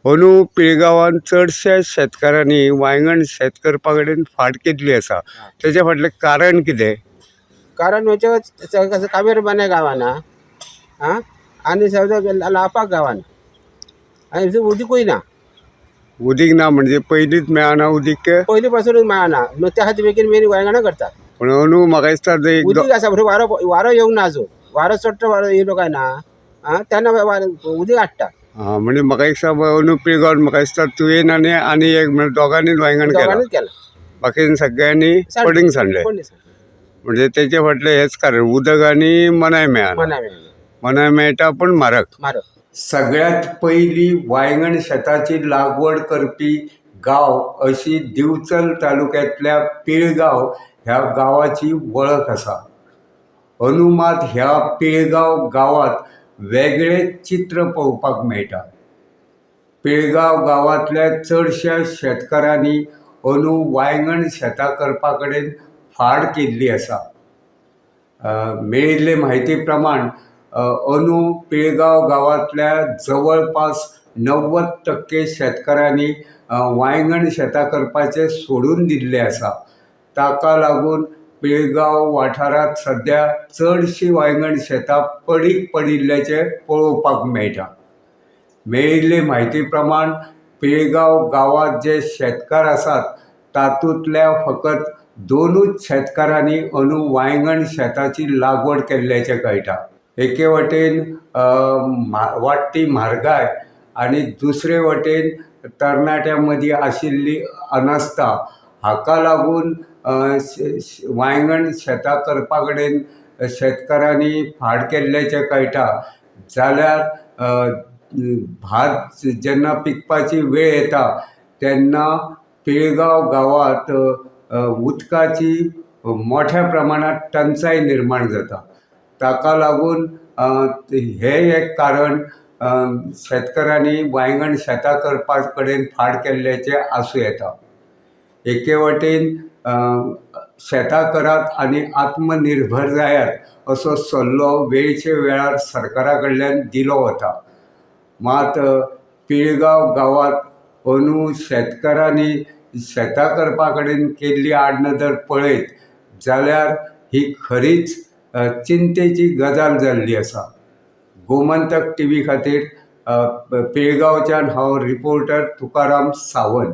अंदू पिळगांवान चडश्या शेतकारांनी वांयगण शेत करपा कडेन फाट केल्ली आसा. तेजे फाटलें कारण कितें? कारण म्हणजे कसं कामेर बांय गावाना आं आनी सगळें लावपाक गावाना आनी उदीकूय ना. उदीक ना म्हणजे पयलींच मेळना उदीक? पयलीं पासूनच मेळना, मग त्या खातीर बेगीन बेगीन वांयगणां करतात. पूण अंदू म्हाका दिसता एक उदीक आसा पूण वारो वारो येवंक ना अजून. वारो चडटो वारो येयलो काय ना आं तेन्ना उदीक हाडटा. आं, म्हणजे म्हाका दिसता अंदू पिळगांवान म्हाका दिसता तुवें आनी आनी एक म्हळ्यार दोगांनीच वांयगण केलां. दोगांनीच केलां. बाकी सगळ्यांनी पडींग सांडलें. पडींग सांडलें. म्हणजे तेजे फाटलें हेंच कारण, उदक आनी मनाय मेळना. मनाय मेळना. मनाय मेळटा पूण म्हारग. म्हारग. सगळ्यांत पयलीं वांयगण शेताची लागवड करपी गांव अशी दिवचल तालुक्यांतल्या पिळगांव ह्या गांवाची वळख आसा. अंदू मात ह्या पिळगांव गांवांत वेगळें चित्र पळोवपाक मेळटा. पिळगांव गांवांतल्या चडश्या शेतकारांनी अंदू वांयगण शेतां करपा कडेन फाट केल्ली आसा. मेळिल्ले म्हायती प्रमाण अंदू पिळगांव गांवांतल्या जवळपास 90% शेतकारांनी वांयगण शेतां करपाचें सोडून दिल्लें आसा. ताका लागून पिळगांव वाठारांत सद्या चडशीं वांयगण शेतां पडींग पडिल्ल्याचें पळोवपाक मेळटा. मेळिल्ले म्हायती प्रमाण पिळगांव गांवांत जे शेतकार आसात तातूंतल्या फकत दोनूच शेतकारांनी अंदू वांयगण शेताची लागवड केल्ल्याचें कळटा. एके वटेन वाडटी म्हारगाय आनी दुसरे वटेन तरणाट्यां मदीं आशिल्ली अनास्था हाका लागून वांयगण शेतां करपा कडेन शेतकारांनी फाट केल्ल्याचें कळटा. जाल्यार भात जेन्ना पिकपाची वेळ येता तेन्ना पिळगांव गांवांत उदकाची मोठ्या प्रमाणांत टंचाय निर्माण जाता. ताका लागून हें एक कारण शेतकारांनी वांयगण शेतां करपा कडेन फाट केल्ल्याचें आसूं येता. एके वटेन शेतां करात आनी आत्मनिर्भर जायात असो सल्लो वेळचे वेळार सरकारा कडल्यान दिलो वता. मात पिळगांव गांवांत अंदू शेतकारांनी शेतां करपा कडेन केल्ली आडनदर पळयत जाल्यार ही खरीच चिंतेची गजाल जाल्ली आसा. गोमंतक टीव्ही खातीर पिळगांवच्यान हांव रिपोर्टर तुकाराम सावंत.